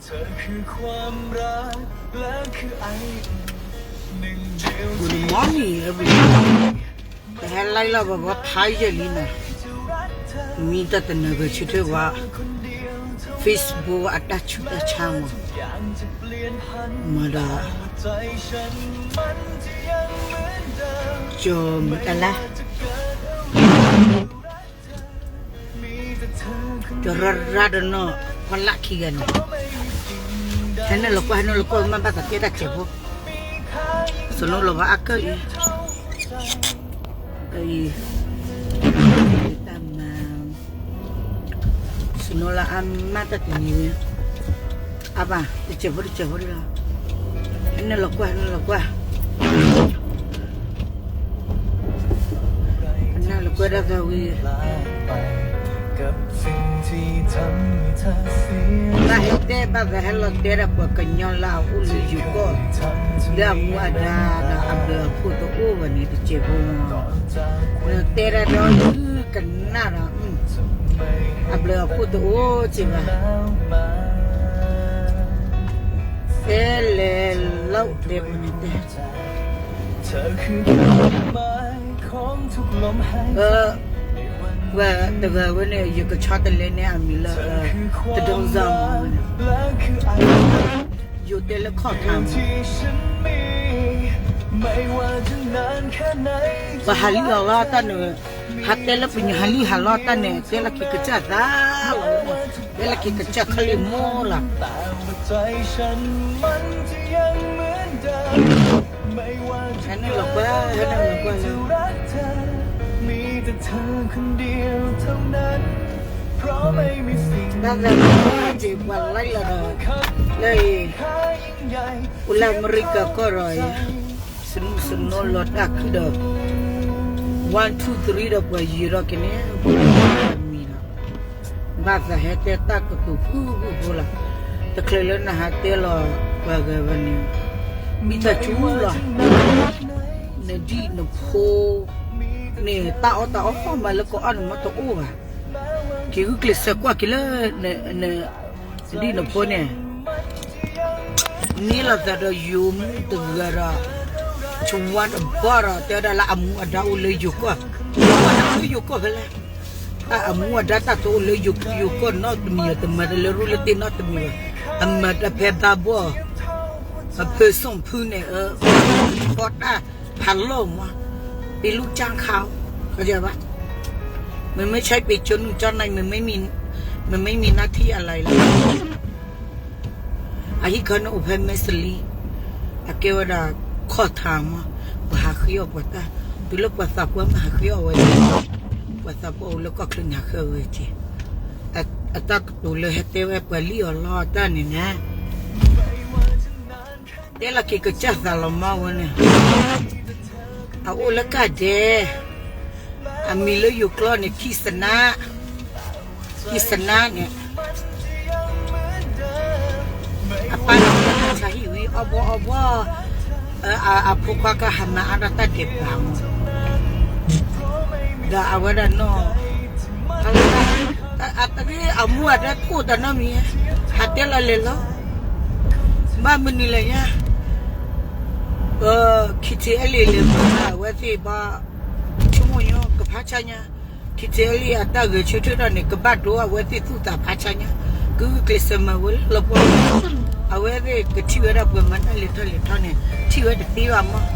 Good morning, everyone. ပဟဲ live လီၤ ပဘီဖးယဲၢ်လံနီၤ, မံတၢ်တနၢၤဂဲၤဆၢထၢၣ်ဝဲ Facebook အတၢ်ဆူးတၢ်ဆါမး, မၤဒီး ကၠီမတလါ ကၠီရၢ်ရၢ်ဒီးနီၢ်ဖီလာ်ခံဂၤန့ၣ်, ဟဲနုာ်လီၤကွၢ် ဟဲနုာ်လီၤကွၢ် မ့ၢ်ဘၣ်သးကဲတၢ်စဲးဖိ, စနိလီၤဘၣ်အကၢၣ်အံၤ, အံၤ, တၢ်မၤ စနိလၢအမၤတၢ်တနံၤဝဲ, အဘၣ် တစဲးဖိတစဲးဖိဒ်လီၤ, ဟဲနုာ်လီၤကွၢ် ဟဲနုာ်လီၤကွၢ်, ဟဲနုာ်လီၤကွၢ်ဒၣ်သးဝံၤ, ဘၣ်ဟဲတဲဘၣ်သးဟဲလီၤတဲဒၣ်ပှၤကညီလၢအအိၣ်လၢယိၤကီၢ်, လၢအမူအဒါဒီးအဘျုးအဖှိၣ်တအိၣ်ဘၣ်န့ၣ် တစဲးဖိမး, နတဲဒၣ်ဒီးယုၢ်ကနၣ်ဒီး အဘျုးအဖှိၣ်တအိၣ်စ့ၢ်ဘၣ်, တဲလဲၤလီၤတဲပူၤန့ၣ်တဲ, ပှၤတဂၤဝဲန့ၣ် ယကဆီတလဲန့ၢ်အမံၤလၢ တဒီစၢ်မးဝဲန့ၣ်, ယိၤတဲလၢခီၣ်ထါမး, ပှၤဟးလံၣ်အီၤလီၤတၢ်န့ၣ်, ဟးတဲလၢပညိၣ်ဟးလံၣ်ဟးလီၤတၢ်န့ၣ် တဲလၢက့ၤကစၢ်သးလီၤ, တဲလၢက့ၤကစၢ်ခလံၣ်မိၢ်လီၤ, ဟဲနုာ်လီၤကွၢ် ဟဲနုာ်လီၤကွၢ်လၢ တၢ်သးက့ၤပှၤ live လီၤဒီး လၢအံၤ အိၣ်လၢအမဲရကၤကီၢ်ဒီးအံၤ စနူစနိလီၤတၢ်ခုဒီး one two three ဒီးပှၤယံၤဒီးက့ၤန့ၣ် ပှၤမံၤဒီး ဘၣ်သးဟဲတဲတၢ်ကတိၤဖုၣ်ဖုၣ်ဖိလီၤ, တချုးလၢနဟးတဲလီၤပှၤဂၤဘၣ်န့ၣ် မံတၢ်စူၤလီၤ, နဒံၣ်နဖိန့ၣ် တၢ်အီၣ်တၢ်အီမးလၢကအီၣ်န့ၣ်မ့ၢ်တအိၣ်ဘၣ်, က့ၤဂုာ်ကျဲးစၢးကွၢ်က့ၤလၢ နဒံၣ်နဖိန့ၣ် န့ၢ်လီၤသးဒီးယိၤမုၣ်တဂၤဒီး ဆဝါတဘီဒီး တဲဝဲဒၣ်လၢအမူအဒါအိၣ်လၢယိၤကီၢ်, အမူအဒါအိၣ်လၢယိၤကီၢ်ဖဲလဲၣ်, အမူအဒါတၢ်တအိၣ်လၢယိၤကီၢ်နီတမံၤ တမၤတၢ်လၢရူၢ်လၢသ့ၣ်နီတမံၤဘၣ်, အမၤတၢ်ဖဲဘါဘီၣ်, အဖၢစိၣ်ဖုန့ၣ် ဖီတၢ်ဖးလီၢ်မး, ပ့ၤလူၢ်ကၠၣ်ခါ, ဘၣ်, မ့မ့ၢ်ဆဲးပ့ၤကၠိနုာ်ကၠီနၤ မ့မ့ၢ်မံၤနါထံအလါလီၤ အဟံၣ်ခီန့ၣ်အိၣ်ဖဲမဲစလံ, အကဲဝဲဒၣ်ခီၣ်ထါမး, ပှၤဟးဃ့အီၣ်ပှၤတၢ်, တုၤလၢပှၤသးပှၢ်မ့ၢ်ဟးဃ့အီၣ်ဝဲ, ပှၤသးပှၢ်အိၣ်လၢကီၢ်ချၢန့ၣ်ဟးဃ့အီၣ်ဝဲက့ၤ, အတၢ်ကတိၤလၢဟဲတဲဝဲပှၤလံၣ်အီၤလီၤတၢ်န့ၣ်န့ၣ် တဲလီၤက့ၤကစၢ်သးလီၤမးဝဲန့ၣ်, အအိၣ်လၢကၢ်ဒဲး, အမံၤလၢယိၤကျိာ်န့ၣ် ခံစနါ, ခံစနါန့ၣ်, အပၢ်န့ၣ်ဆါဟံၣ်ဝံၤအီၣ်ဘီအီၣ်ဘီ, အဖိခွါကဟးမၤအါဒီးတၢ်ဒဲးဘးမး, ဒီးအဝဲဒၣ်နီၢ် အတဂ့ၢ်အမူအဒါတအိၣ်တၢ်နီတမံၤ, ဟးတဲလီၤလဲၤလီၤ, ဘၣ်မနုၤလဲၣ်ညါ, ခံထံအဲလ့ၣ်လဲၤမၤအဝဲသ့ၣ်ဘၣ်, ဆိကမိၣ်ညါကဖးဆါညါ, ခံထံအဲလ့ၣ်အတၢ်ဂဲၤဆၢထၢၣ်တၢ်န့ၣ် ကဘၣ်ဒိအဝဲသ့ၣ်သူၣ်သးဖးဆါညါ, ကဂုာ်ကျဲးစၢးမၤဝဲလၢလီၤပှီၢ်, အဝဲသ့ၣ်ကထံၣ်ဝဲဒၣ်ပှၤမၤတၢ်လဲၤထီၣ်လဲၤထီန့ၣ် ထံၣ်ဝဲတသ့ဘၣ်မး,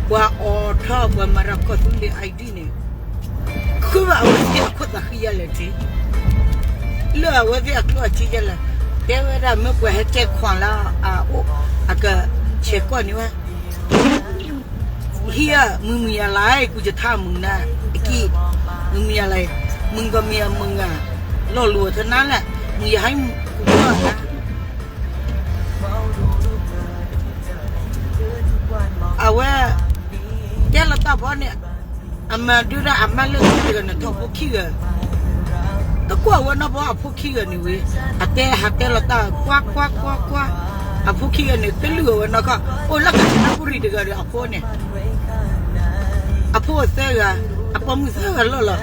ပှၤအိးထီၣ်ပှၤမၤတၢ်ကီၢ်သူလ့ၤ ID န့ၣ် ဃုဘၣ်အဝဲသ့ၣ်အခိၣ်သးဃံယဲလဲၣ်ထံ, လၢအဝဲသ့ၣ်အကျိၣ်အစ့ယဲလဲၣ်, တဲဝဲဒၣ်မ့ၢ်ပှၤဟဲကဲခွါလၢအအိၣ် အကဆဲးကွၢ်န့ၢ်ဝဲ, ဟံးဧါ, မုၢ်မုၢ်ယၤလၢ် ကူၣ်ကထါမုၢ်နၤ, အကံ, မုၢ်မုၢ်ယၤလၢ်, မုၢ်ကမံၤအမုၢ်ဂၤ, လီၤလိာ်ထၢနၤလဲၣ်, မုၢ်ယဟဲကူၣ်ဘၣ်နၤ အဝဲ တဲလီၤတၢ်ဘီန့ၣ်, အမၤဒုးဒၣ်အမါလၢထံတဂၤန့ၣ် ထီၣ်ဖိခံဂၤ, တကွၢ်ဝဲနီၢ်ဘီအဖိခံဂၤန့ၣ်ဝံၤ, အတဲဟးတဲလီၤတၢ်ကွၢ်ကွၢ်ကွၢ်ကွၢ်, အဖိခံဂၤန့ၣ် တလုၢ်အဝဲနီၢ်ခီ, အိၣ်လၢကစနါပူၤရံၣ်တဂၤဒီး အဖိန့ၣ် အဖိအသၢဂၤ, အပိာ်မုၣ်သၢဂၤလီၢ်လီၤ.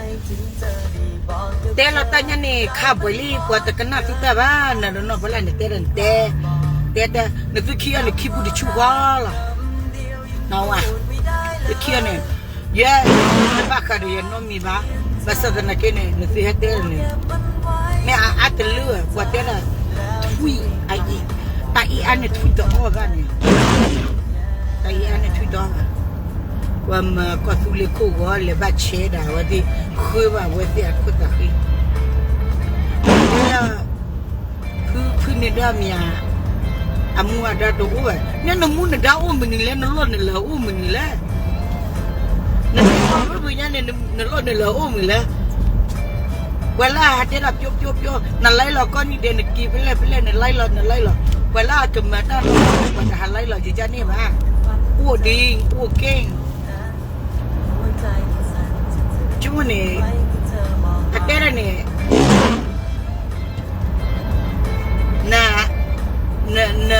တဲလီၤတၢ်ညါန့ၣ် ခါဘှဲးလံ ပှၤတကနၣ်သုတၢ်ဘၣ် နဒီးနီၢ်ဖီလာ်န့ၣ် တဲဒီးနတဲ, တဲတဲ နသုခံဂၤန့ၣ် ခံပူတဆူဃီလီၤ. နဝဲ, သုခံဂၤန့ၣ်, ယဲ, ဘၣ်ဃးဒီးယနီတမံၤဘၣ်, ဘၣ်ဆၣ်သနာ်က့န့ၣ် နသုဟဲတဲန့ၣ်, မ့ၢ်အအါတလၢ ပှၤတဲဒၣ်, ထွံၣ်အအံၤ, တၢ်အံၤအါန့ၣ်ထွံၣ်တအီၣ်ဘၣ်န့ၣ်, တၢ်အံၤအါန့ၣ်ထွံၣ်တအီၣ်ဘၣ် ပှၤမၤကီၢ်သူလ့ၤခိၣ်ဂီၤ လဲၤဘၣ်ဆဲးဒၣ်ဝဲသ့ၣ် ဃုဘၣ်ဝဲသ့ၣ်အခိၣ်သးဃံ, လၢ, ဖုဖုန့ၣ်ဒၣ်မ့ၢ်ဧါ, အမူအဒါတအိၣ်ဘၣ်, နနမူနဒါအိၣ်မနုၤလဲၣ် နလီၢ်နလၢအိၣ်မနုၤလဲၣ်, နမ့ၢ်ပှၤဖုဖုညါန့ၣ် နလီၢ်နလၢအိၣ်မနုၤလဲၣ် ပှၤလၢအဟးတဲဒၣ်ပျီပျီပျီ နလီၤလီၤကီၢ်နံၤဒဲး နက့ၤဖဲလဲၣ်ဖဲလဲၣ် နလီၤလီၤ နလီၤလီၤ, ပှၤလၢအကမၤတၢ်နီၢ် ပှၤတဟးလီၤလီၤယကန့ၢ်ဘၣ်, အိၣ်ဒံး အိၣ်က့ၢ်, ကန့ၣ်, အတဲဒၣ်န့ၣ် န, န,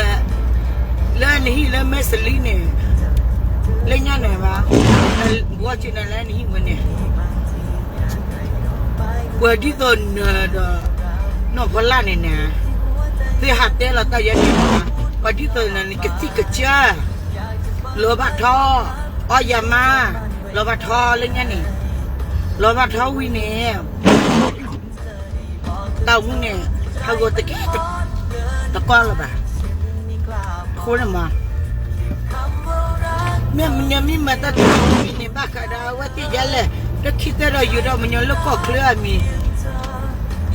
လၢနဟံၣ်လၢမဲၢ်စလံန့ၣ်, လၢညါန့ၣ်ဘၣ်, ဘှီက့ၤနၤလၢနဟံၣ်ဝဲန့ၣ်, ပှၤဒ်သိးနၤဒီး, နီၢ်ဖီလာ်န့ၣ်နၤ, သုဟးတဲလီၤတၢ်ယဲန့ၣ်, ပှၤဒ်သိးနၤန့ၣ် ကသံၣ်ကစၢ်, လီၤဘၣ်ထီ, အီယၤမါ, လီၤဘၣ်ထီလၢညါန့ၣ်, လီၤဘၣ်ထီဝံၤန့ၣ် တၢ်မူန့ၣ်, ဟးဂီၤတက့ၢ်, တကီလၢၤဘၣ်, ဃိန့ၣ်မး, မ့ၢ်မညီမ့ၢ်မၤတၢ်တမံၤန့ၣ် ဘၣ်ဃးဒီးအဝဲသ့ၣ်ယါလဲၣ်, တခံသၢဒီးယူၤဒီးမညီလၢကီၢ်ချၢအမံၤ,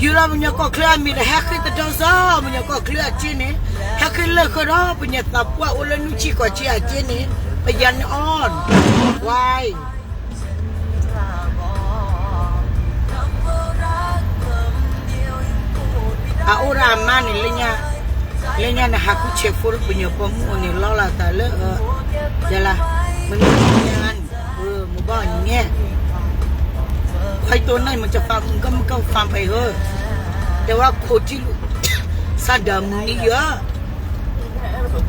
ယူၤဒီးမညီကီၢ်ချၢအမံၤဒီး ဟဲဃ့တဒီစၢ မညီကီၢ်ချၢအစ့န့ၣ်, ဟဲဃ့လၢာ်ဃၢဒီးပညသးပှၢ်အိၣ်လၢနုၢ်ဆံၣ်ကီၢ်ဆံၣ်အစ့န့ၣ်, ပယါန့ၣ်အီၣ်, ဝါ အအိၣ်ဒၣ်အမါန့ၣ်လၢညါ, လၢညါန့ၣ် ဟးဃုဆဲးဖိလၢပညိၣ်ပိာ်မုၣ်အိၣ်န့ၣ် လီလီၤသးလၢ, ယလၢ, မ့မ့ၢ်ညါန့ၣ်, မ့ၢ်ဘၣ်ညါ, ခွဲးတိၢ်န့ၣ် မ့ၢ်ကဖးမုၢ်ကမုၢ်ကဖးပှဲၤဧၢ, တဲဝဲခိၣ်ထံလူၤ, စးဒၢမုၢ်နံၤယီၤ,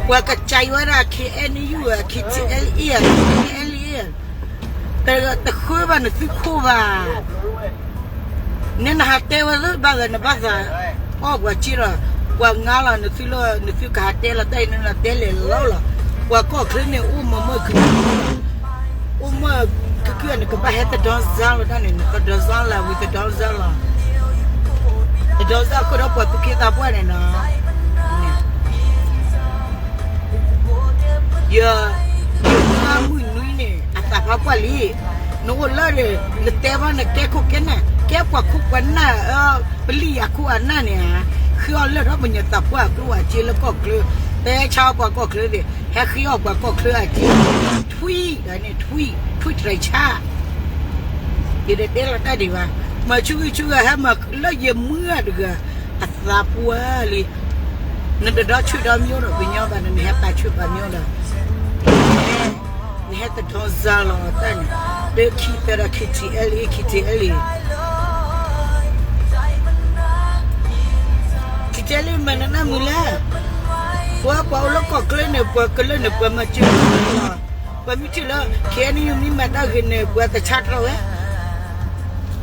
ပှၤကစၢ်ယွၤဒၣ် KNU, KTLA, KNLA တဃုဘၣ်နသုခိၣ်ဘၣ်, နဲနဟးတဲဝဲသ့ၣ်ဘၣ်ဂၤနဘၣ်သး, အီၣ်ပှၤစ့လီၤ, ပှၤငါလီၤနသုလီၤ, နသုကဟးတဲလီၤတၢ်အံၤန့ၣ်လီၤ တဲလဲၤလီၤလီၤ, ပှၤကီၢ်ချၢန့ၣ် အိၣ်မၤမုာ်ခု, အိၣ်မၤခုခု နကဘၣ်ဟဲတဒီစၢလီၤတၢ်န့ၣ် နတဒီစၢလီၤဝံၤတဒီစၢလီၤ, တဒီစၢဃုာ်ဒီးပှၤသူၣ်က့သးပှၢ်န့ၣ်နီၤ ယ, ယမုၢ်နွံန့ၣ် အသးဖးပှၢ်လံ, နအိၣ်လၢဒီး နတဲဘၣ်နကဲခိၣ်ကဲနၢ် ကဲပှၤခိၣ်ပှၤနၢ်, ပလံၢ်ယၤခိၣ်အနၢ်န့ၣ်ဧါ, ဃ့အီၣ်လၢထီၣ်ပညိၣ်သးပှၢ်အကျိၣ်အစ့လၢကီၢ်ချၢ, တဲဆါပှၤကီၢ်ချၢသ့ၣ်, ဟဲဃ့အီၣ်ပှၤကီၢ်ချၢအစ့, ထွံၣ်ဒၣ်န့ၣ် ထွံၣ်, ထွံၣ်တရံးဆၣ် ယတတဲလီၤတၢ်ဒံးဘၣ်, မၤဆူဂံၢ်ဆူဂၤဟဲမၤလၢယမုၢ်တဂၤ, အသးပှၢ်လံ, နတဒီဆူၣ်ဒီမံၤဒီးကညီဘၣ်ဒီး နဟဲပာ်ဆူၣ်ပာ်မံၤဒီး, နဟဲတဒီစၢလီၤတၢ်န့ၣ်, လၢခံသၢဒီး KTLA, KTLA, KTLA မၤနနၢ်မုာ်လဲၣ်, ပှၤပှၤအိၣ်လၢကီၢ်ချၢန့ၣ် ပှၤကလၢန့ၣ် ပှၤမၤစၢၤလီၤ, ပှၤမ့ၢ်ထံၣ်လၢ KNU မ့ၢ်မၤတၢ်ဂ့ၤန့ၣ် ပှၤတဆါတြီဝဲ,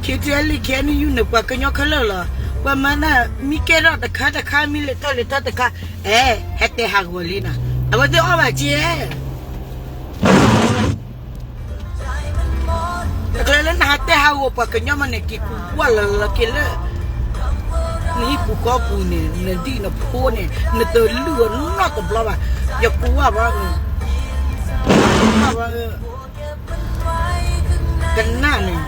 KTLA KNU န့ၣ် ပှၤကညီခဲလၢာ်လီၤ, ပှၤမၤနၢ်မ့ၢ်ကဲထီၣ်တခါတခါ မ့ၢ်လဲၤထီၣ်လဲၤထီၣ်တခါ, အဲ, ဟဲတဲဟးဂီၤလံနီၤ, အဝဲသ့ၣ်အီၣ်ဘၣ်စ့ တချုးလၢနဟးတဲဟးဂီၤပှၤကညီမးန့ၣ် က့ၤကူကွၢ်လၢလၢက့ၤလၢ နဟံၣ်ပူၤဃီပူၤန့ၣ် နဒံၣ်နဖိန့ၣ် နတလုၢ်အီၤနီတဘျီဘၣ်, ယကူဝဲဘၣ်, ကူဝဲဘၣ်, ကနၣ်န့ၣ်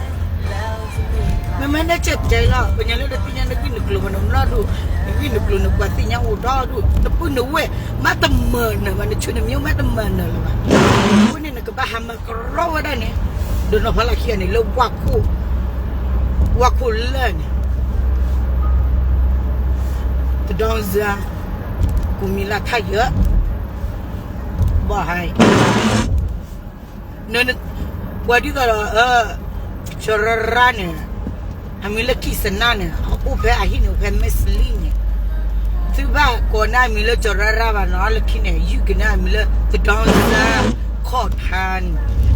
မ့မ့ၢ်နကဲပတဲလီၤ ပှၤကညီလၢတသ့ၣ်ညါနဂံၢ်နကျိၤဘၣ် နမျီဒိၣ်, နဂံၢ်နကျိၤ နပှၤသ့ၣ်ညါအိၣ်ဒီဒူၣ် နပုၢ်နဝဲၢ် မ့တမၤနၢၤဘၣ် နဆူနမ့ၢ်အိၣ်မ့တမၤနၢၤလၢၤဘၣ်, အဃိန့ၣ် နကဘၣ်ဟးမၤကရီဝဲဒၣ်န့ၣ်, ဒီးနီၢ်ဖီလာ်ခံဂၤန့ၣ် လၢဝၣ်ခိၣ်, ဝၣ်ခိၣ်လၢာ်န့ၣ်, တဒီစၢ, ကူမံၤလၢထါယၢၢ်, ဘၣ်ဟါ ပှၤဒ်သိးဒီး ကၠီၤရၢ်ရၢ်န့ၣ်, အမံၤလၢကံၣ်စနါန့ၣ် အအိၣ်ဖဲအဟံၣ်န့ၣ် အိၣ်ဖဲမဲၢ်စလံန့ၣ်, သုဘၣ်ကိးန့ၢ်အမံၤလၢကၠီၤရၢ်ရၢ်ဘၣ်နီၤ လၢခံန့ၣ် ယုၢ်က့ၤန့ၢ်အမံၤလၢ တဒီစၢ ခီၣ်ထါန့ၣ်,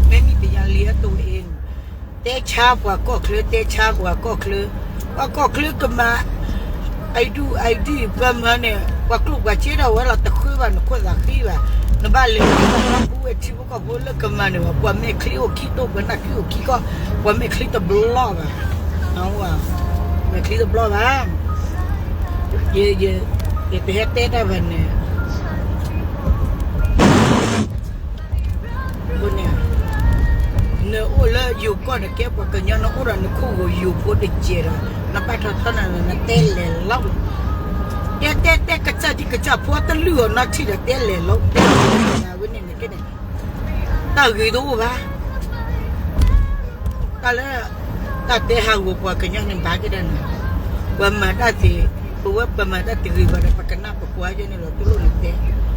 မ့မ့ၢ်ပယီၤလံအတဝဲအံၤန့ၣ်, တဲဆါပှၤကီၢ်ချၢ တဲဆါပှၤကီၢ်ချၢ, ပ ကီၢ်ချၢကမၤ ID ID ပှၤမၤန့ၣ် ပှၤကျိၣ်ပှၤစ့ဒီးဝဲလီၤ တဃုဘၣ်နခိၣ်သးဃံဘၣ်. နဘၣ်လဲၤလၢပှၤဘူၣ်ဝဲထံဖိကီၢ်ဖိလၢကမၤန့ၣ်ဘၣ် ပှၤမဲာ်ချံအိၣ်ခံတိၢ် ပှၤနၢ်ချံအိၣ်ခံကီၢ် ပှၤမဲာ်ချံတဘျီဘၣ်. မဲာ်ချံတဘျီဘၣ်. ယတဟဲတဲတၢ်ဘၣ်န့ၣ် အဃိန့ၣ် နအိၣ်လၢယိၤကီၢ်န့ၣ် ကဲပှၤကညီ နအိၣ်ဒီးနခိၣ်ဂီၤယိၤဖိတစဲးဒီး နဘၣ်ထီၣ်ထီနၤ နတဲလဲၤလီၤ. တဲတဲတဲကစၢ်ထံကစၢ်ဖိတလုၢ်အီၤနီတထံၣ်ဒီး တဲလဲၤလီၤ တဲလဲၤလီၤ ဝဲန့ၣ်န့ၣ်ကဲန့ၣ် တၢ်ဂ့ၤတအိၣ်ဘၣ်. တၢ်လၢ တၢ်တဲဟးဂီၤပှၤကညီန့ၣ် ဘၣ်က့ၤဒၣ်န့ၣ် ပှၤမၤတၢ်သ့, ပဝဲပှၤမၤတၢ်တဂ့ၤဘၣ်ဒီး ပကနၣ်ပကွၢ်ယဲန့ၣ်လီၤ တူၢ်လိာ်နတဲ,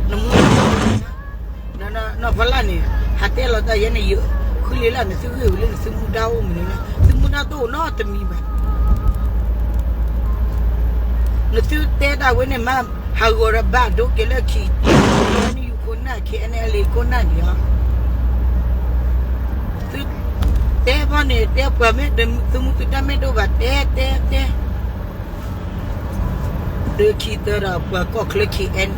နမူ နီၢ်ဖီလာ်န့ၣ် ဟးတဲလီၤတၢ်ယဲန့ၣ် ယဃုလ့လၢ် နသုဂ့ၢ်ဝံၤလၢနသုမူဒါအိၣ်မနုၤလဲၣ်, သုမူဒါတအိၣ်နီတမံၤဘၣ်. နသုတဲဒၣ်ဝဲန့ၣ်မး ဟးဂီၤဒီးဘၣ်ဒိက့ၤလၢခံ နယူခိၣ်နၢ် KNLA ခိၣ်နၢ်န့ၣ်လီၤ. သုတဲဘၣ်န့ၣ် တဲပှၤမ့ၢ်သုမူသုဒါမ့ၢ်တအိၣ်ဘၣ် တဲတဲတဲ ဒီးခံသၢဒီးပှၤကီၢ်ချၢ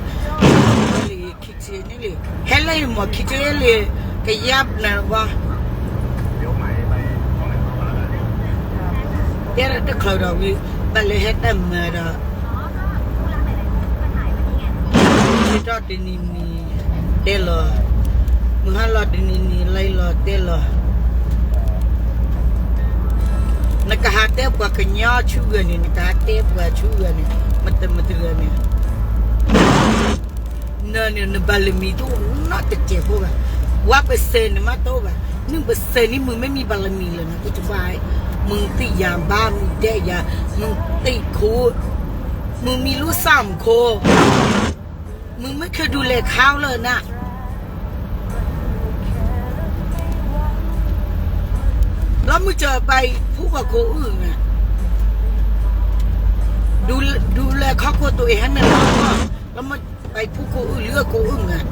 KNLA ခံထံန့ၣ်လံ, ဟဲလၢယမီၢ်ခံထံလံ, ကယါနၤဘီ တဲလၢတချုးဒီးဝံၤ ဘၣ်လၢဟဲတၢ်မၤဒီး ထီၣ်တနံၤနံၤ တဲလီၤ, မုၢ်ဟါလီၤတနံၤနံၤလါလီၤတဲလီၤ, နကဟးတဲပှၤကညီဆူဂၤန့ၣ် နကဟးတဲပှၤဆူဂၤန့ၣ် မတမတဂၤန့ၣ် နန့ၣ် နဘၣ်လမံၤတအိၣ်နီတစဲးဖိဘၣ်. ဝါပစဲးန့ၣ်မးတအိၣ်ဘၣ်. နုၢ်ပစဲးန့ၣ် မုၢ်မ့မ့ၢ်ဘၣ်လမံၤလၢၤနၤ ကဘၣ်, မုၢ်သ့ၣ်ယၤဘါ မုၢ်ဒဲးယၤ, မုၢ်သ့ၣ်ခိၣ်, မုၢ်မံၤလူစၢ်မူခိၣ်, မုၢ်မ့ၢ်ခဲဒူလဲၣ်ခါလၢနၤ လီၤမုၢ်စၢၤပာ်ဖူကီၢ်ခိၣ်အုၣ်န့ၣ်, ဒူလဲၣ်ခီခိၣ်တိၤအံၤဟဲမ့ၢ်လီၤ, လီၤမုၢ်ပာ်ဖူခိၣ်အုၣ်လၢခိၣ်အုၣ်န့ၣ်,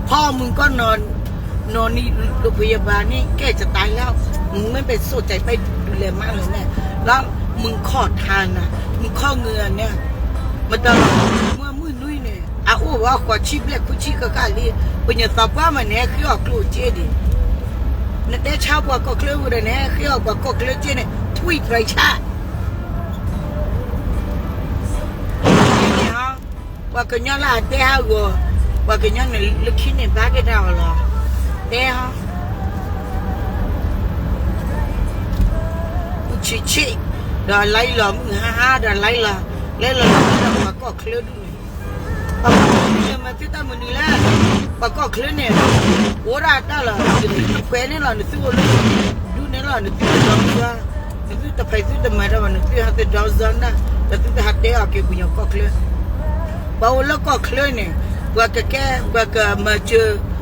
ဖီမုၢ်ကီၢ်နီၢ် နီၢ်နံၤလိာ်ဖိယဘၣ်န့ၣ် ကဲစတၢ်လီၤ, မုၢ်မ့ၢ်ပစိာ်စဲးပာ်ဒူလဲၣ်မးလၢနၤ, လီၤမုၢ်ခီၣ်ထါနၤ, မုၢ်ခီၣ်ငုာ်န့ၣ်, မတၤလီၤ, မုၢ်မုၢ်နွံန့ၣ် အအိၣ်ဝဲဃိးဆံဘျဲၣ်ခွံဆံဃၣ်ဃၣ်လံ, ပညိၣ်သးပှၢ်မးန့ၣ် ဟဲဃ့အီၣ်ကျိၣ်စ့ဒံး, နတဲဆါပှၤကီၢ်ချၢဝဲဒီး နဟဲဃ့အီၣ်ပှၤကီၢ်ချၢစ့န့ၣ် ထွံၣ်ပြၢဆါ ပှၤကညီလၢအတဲဟးဂီၤ, ပှၤကညီန့ၣ်လၢခံန့ၣ်ဘၣ်က့ၤတၢ်အီၤလီၤ, တဲဟီ, ဆံးဆံး, ဒီးလါလီၤမုၢ်ဟါဟါဒီးလါလီၤ, လဲၤလီၤလၢပှၤကီၢ်ချၢဒူၣ်န့ၣ်, ပှၤကီၢ်ချၢန့ၣ်မၤသုတၢ်မနုၤလဲၣ်, ပှၤကီၢ်ချၢန့ၣ်, အိၣ်ဒၣ်တၢ်လီၤ, နသုတခွဲးန့ၣ်လီၤ, နသုအိၣ်လၢဒူၣ်န့ၣ်လီၤ, နသုတဒီမါ နသုတဖံးသုတမၤတၢ်ဘၣ်, နသုဟးသဒီစၢနၢ်, ဒီးသုတဟးတဲအီၤက့ၤပှၤကညီကီၢ်ချၢ, ပှၤအိၣ်လၢကီၢ်ချၢန့ၣ်, ပှၤကကဲ ပှၤကမၤစၢၤ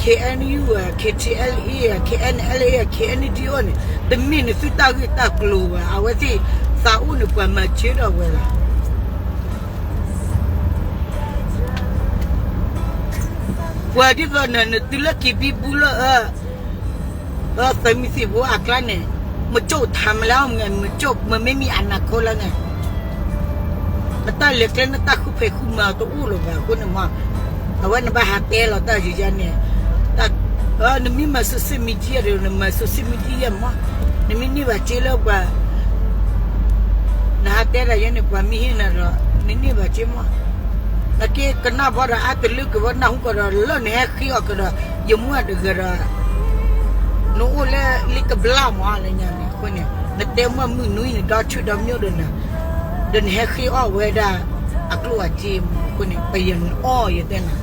KNU, KTLA, KNLA, KNDO န့ၣ်, တမ့ၢ်နသုတၢ်ဂ့ၢ်တၢ်ကျိၤဘၣ်, အဝဲသ့ၣ်သးအိၣ်န့ၣ် ပှၤမၤစၢၤဒီးဝဲလီၤ. ပှၤဒ်သိးနၤ နတုၤလၢကံၢ်ဘံဘူလၢအၢ, အၢ သၢမံၤသံၣ်ဘိအကျါန့ၣ်, မကၠိၣ်ထါမလဲၣ်, မကၠိၣ်မ့မ့ၢ်မံၤအနၢ်ခိလၢန့ၣ်, နတၢ်လဲၤကျဲ နတၢ်ဃုဖံးဃုမၤတအိၣ်လၢၤဘၣ်အဃိန့ၣ်မး, အဝဲနဘၣ်ဟးတဲလီၤတၢ်ယံၤယါန့ၣ်, နမ့ၢ်မၤ social media ဒီး နမၤ social media မး, နမ့ၢ်န့ၢ်ဘၣ်စ့လၢပှၤ နဟးတဲဒၣ်ယဲန့ၣ် ပှၤမ့ၢ်ဟ့ၣ်နၤဒီး နန့ၢ်ဘၣ်စ့မး, နက့ၤကနၣ်ဘီဒီးအါတလၢက့ၤဘီ နၢ်ဟူကဒီးလၢနဟဲဃ့အီၣ်ကဒီး ယမူအတဂၤဒီး နအိၣ်လၢလံကဘျၣ်မးလၢညါန့ၣ်အဃိန့ၣ် နတဲမ့ၢ်မုၢ်နွံန့ၣ် ဒီဆူၣ်ဒီမၠိဒီးနၤ, ဒီးနဟဲဃ့အီၣ်ဝဲဒၣ်အကျိၣ်အစ့မးအဃိန့ၣ် ပယီၤအီၣ်ယတဲနၤ,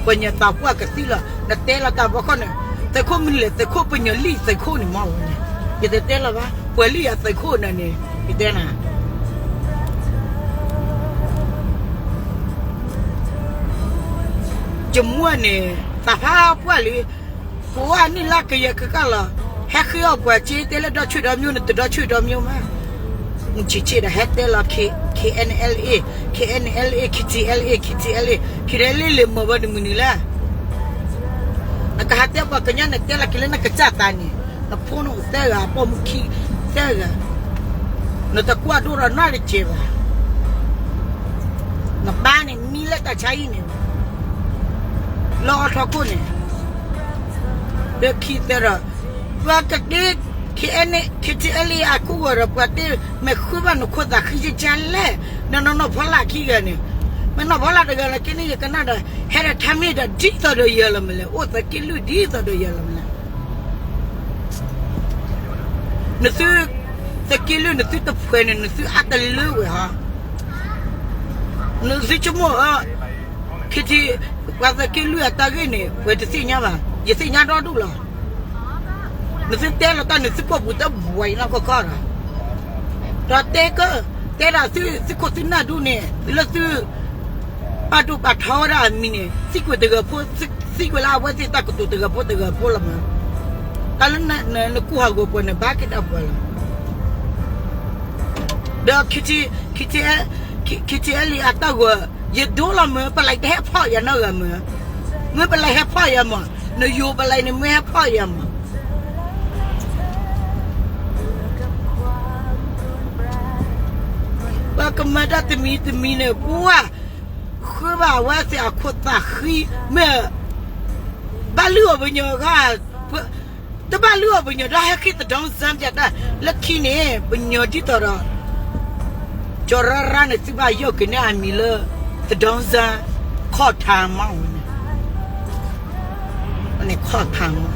ပှၤညါသးပှၢ်ကသံလီၤ နတဲလီၤတၢ်ဘီခီန့ၣ်, သုးခိၣ်မနုၤလဲၣ် သုးခိၣ်ပညိၣ်လံၣ်သုးခိၣ်န့ၣ်မးဝဲန့ၣ်, ယတတဲလီၤဘၣ် ပှၤလံၣ်ယၤသုးခိၣ်နၤန့ၣ် ယတဲနၤ ယမူန့ၣ် သးဖးပှၢ်လံ, ပှၤန့ၣ်လၢကယဲၢ်ကကၢ်လီၤ, ဟဲဃ့အီၣ်ပှၤစ့တဲလၢဒီဆူၣ်ဒီမၠိန့ၣ် တဒီဆူၣ်ဒီမၠိမး, မုၢ်ဆံးဆံးဒီးဟဲတဲလီၤ K, KNLA, KNLA, KTLA, KTLA, KTLA လဲၤမၤဝဲတမုၢ်နံၤလဲၣ်, နကဟးတဲပှၤကညီန့ၣ် တဲလီၤက့ၤလၢနကစၢ်သးန့ၣ်, နဖိနအိၣ်သၢဂၤ ပိာ်မုၣ်ခံသၢဂၤ နတကွၢ်ဒိၣ်ဒီးနီတစဲးဘၣ်. နပၢ်န့ၣ်မံလၢတၢ်ဆါဟံၣ်န့ၣ်, လၢအီထီခိၣ်န့ၣ်, ဒီးခံသၢဒီး, ပှၤကတ့ ခ့န့ၣ် ခ့ထံအဲလံအခိၣ်ဂီၤဒီး ပှၤတ့ မ့ၢ်ဃုဘၣ်နခိၣ်သးဃံယကလဲၣ်, နနီၢ်နီၢ်ဖီလာ်ခံဂၤန့ၣ်, မ့ၢ်နီၢ်ဖီလာ်တဂၤလၢက့န့ၣ် ယကနၣ်ဒီး ဟဲဒီးထါမ့ၢ်ဒီးဒ်သိးဒီးယၤလီၤမလဲၣ်, အိၣ်သးက့လွံၢ်ဒ်သိးဒီးယၤလီၤမလဲၣ်. နသု, သးက့လွံၢ်နသုတဖှဲးန့ၣ် နသုအါတလၢဝဲဟီ, နသုဆိကမိၣ်အီၤ, ခ့ထံ, ပှၤသးက့လွံၢ်အတၢ်ဂ့ၢ်န့ၣ် ပှၤတသ့ၣ်ညါဘၣ်, ယသ့ၣ်ညါဒီဒူၣ်လီၤ. နသုတဲလီၤတၢ်န့ၣ် သုကိာ်ပူၤတဘှီနီၢ်ကီၢ်ကီၢ်ဒီး, ဒီးတဲက, တဲဒၣ်သုသုခိၣ်သုနၢ်ဒူၣ်န့ၣ် လၢသု ပာ်ဒိၣ်ပာ်ထီဝဲဒၣ်အမံၤန့ၣ် သံကွံာ်တဂၤဖိ, သံကွံာ်လၢအဝဲသ့ၣ်တၢ်ကတိၤတဂၤဖိတဂၤဖိလီၤမး. တၢ်လၢနကူၣ်ဟးဂီၤပှၤန့ၣ် ဘၣ်က့ၤတၢ်ပှၤလီၤ. ဒီး ခ့ထံ, ခ့ထံအဲလံအတၢ်ဂီၤ, ယဒိလီၤမး ပလဲၤတဟဲဖီၣ်ယၤနီတဂၤမး, မ့ၢ်ပလဲၤဟဲဖီၣ်ယၤမး, နယိၤပလဲၤန့ၣ် မ့ၢ်ဟဲဖီၣ်ယၤမး. ပှၤကမၤတၢ်တမံၤတမံၤန့ၣ် ပှၤ ဃုဘၣ်ဝဲသ့ၣ်အခိၣ်သးဃံ, မ့ၢ် ဘၣ်လုၢ်အီၣ်ပညီ, တဘၣ်လုၢ်အီၣ်ပညီဒီး ဟဲဃ့သဒီစၢပၠးတၢ်လၢခံန့ၣ် ပညီဒ်သိးဒီး ကၠီၤရၢ်ရၢ်န့ၣ် သုဘၣ်ယီၢ်က့ၤန့ၢ်အမံၤလၢ သဒီစၢ ခီၣ်ထါမးဝဲန့ၣ်, န့ၣ်ခီၣ်ထါမး,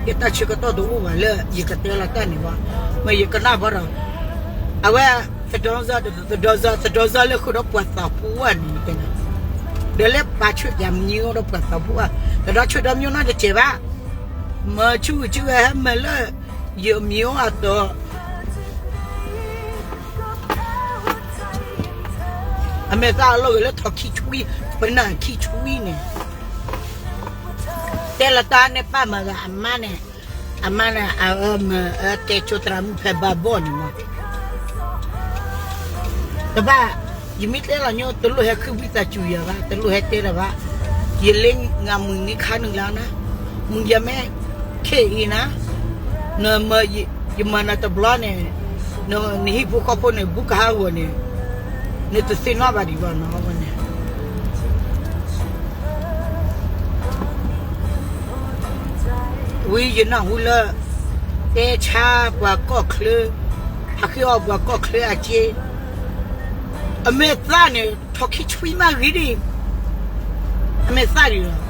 ယတၢ်ဆၢကတီၢ်တအိၣ်ဘၣ်လၢယကတဲလီၤတၢ်န့ၣ်ဘၣ်, မ့ၢ်ယကနၣ်ဘၣ်ဒီး အဝဲ သဒီစၢ, သဒီစၢ, သဒီစၢလၢဃုာ်ဒီးပှၤသးပှၢ်န့ၣ်တဲ, ဒီးလၢပာ်ဆၢၣ်ပၠးမံၤအိၣ်ဒီးပှၤသးပှၢ်, တဒီဆၢၣ်ဒီးမံၤအိၣ်နီတစဲးဘၣ်, မၤဆူၣ်ဂုာ်ဆူၣ်ဂဲၤဟဲမၤလၢ ယမံၤအိၣ်အတီၤ အမဲာ်သၣ်အလီၢ်ဂ့ၤလၢထိးခံဆွံ, ပနၢ်ခံဆွံန့ၣ်, တဲလီၤတၢ်န့ၣ်ပၢ်မၤဂၤအမါန့ၣ်, အမါန့ၣ် အမၤ အတဲဆိသရၣ်မုၣ်ဖဲဘါဘီၣ်န့ၣ်မး, တဘၣ်, ယမ့ၢ်တဲလီၤညိ တလိၣ်ဟဲခုဝံသးစူၤယၤဘၣ်, တလိၣ်ဟဲတဲလၢၤဘၣ်, ယလ့ငါမုၢ်နံၤခါနုာ်လီၤနၤ, မုၢ်ယၤမ့ၢ် ခဲအံၤနၤ, နမၤ ယမၤနၤတဘျီန့ၣ်, နဟံၣ်ဖိဃီဖိန့ၣ် ဘူးကဟးဂီၤန့ၣ်, နတသ့ၣ်နီၣ်ဘၣ်ဒံးဘၣ်နီၤဝဲန့ၣ်, ဝံယနၢ်ဟူလၢ တဲဆါပှၤကီၢ်ချၢ, ဟးဃ့အီၣ်ပှၤကီၢ်ချၢအစ့, အမဲာ်သၣ်န့ၣ် ထိးခံဆွံမးဂ့ၤဒံး, အမဲာ်သၣ်ဒံးလီၤ.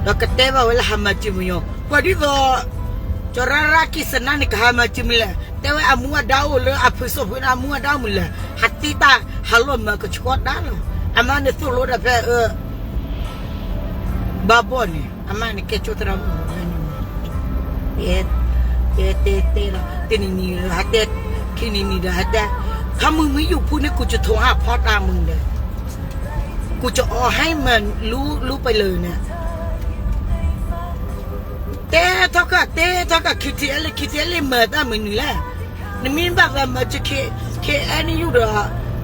ဒီးကတဲဘၣ်ဝဲလၢဟးမၤစၢၤပညီ, ပှၤဒ်သိး ကၠီၤရၢ်ရၢ်ကံၢ်စနါန့ၣ် ကဟးမၤစၢၤမနုၤလဲၣ်, တဲဝဲအမူအဒါအိၣ်လၢအဖုးစိၣ်ဖုးန့ၣ် အမူအဒါအိၣ်မနုၤလဲၣ်, ဟးတ့တၢ်ဟးလီၢ်မၤကဆှီတၢ်လီၤ, အမါန့ၣ်သိၣ်လိတၢ်ဖဲအၢ ဘါဘီၣ်န့ၣ် အမါန့ၣ်ကဲကၠိသရၣ်မုၣ်ဝဲန့ၣ်, တဲတဲတဲလီၤ တနံၤနံၤဒီးဟးတဲ, ခံနံၤနံၤဒီးဟးတဲ, ခီမုၢ်မုၢ်ယိာ်ဖိန့ၣ် ကူၣ်ကထိးဟးဖီတၢ်မုၢ်ဒီး, ကူၣ်ကအီဟဲမၤလူလူပလၢာ်န့ၣ်, တဲထီၣ်ကၢ် တဲထီၣ်ကၢ် ခံထံအဲလ့ၣ် ခံထံအဲလ့ၣ်မၤတၢ်မနုၤလဲၣ်, နမ့ၢ်ဘၣ်သးမၤစၢၤ ခ့အဲနယူၣ်ဒီး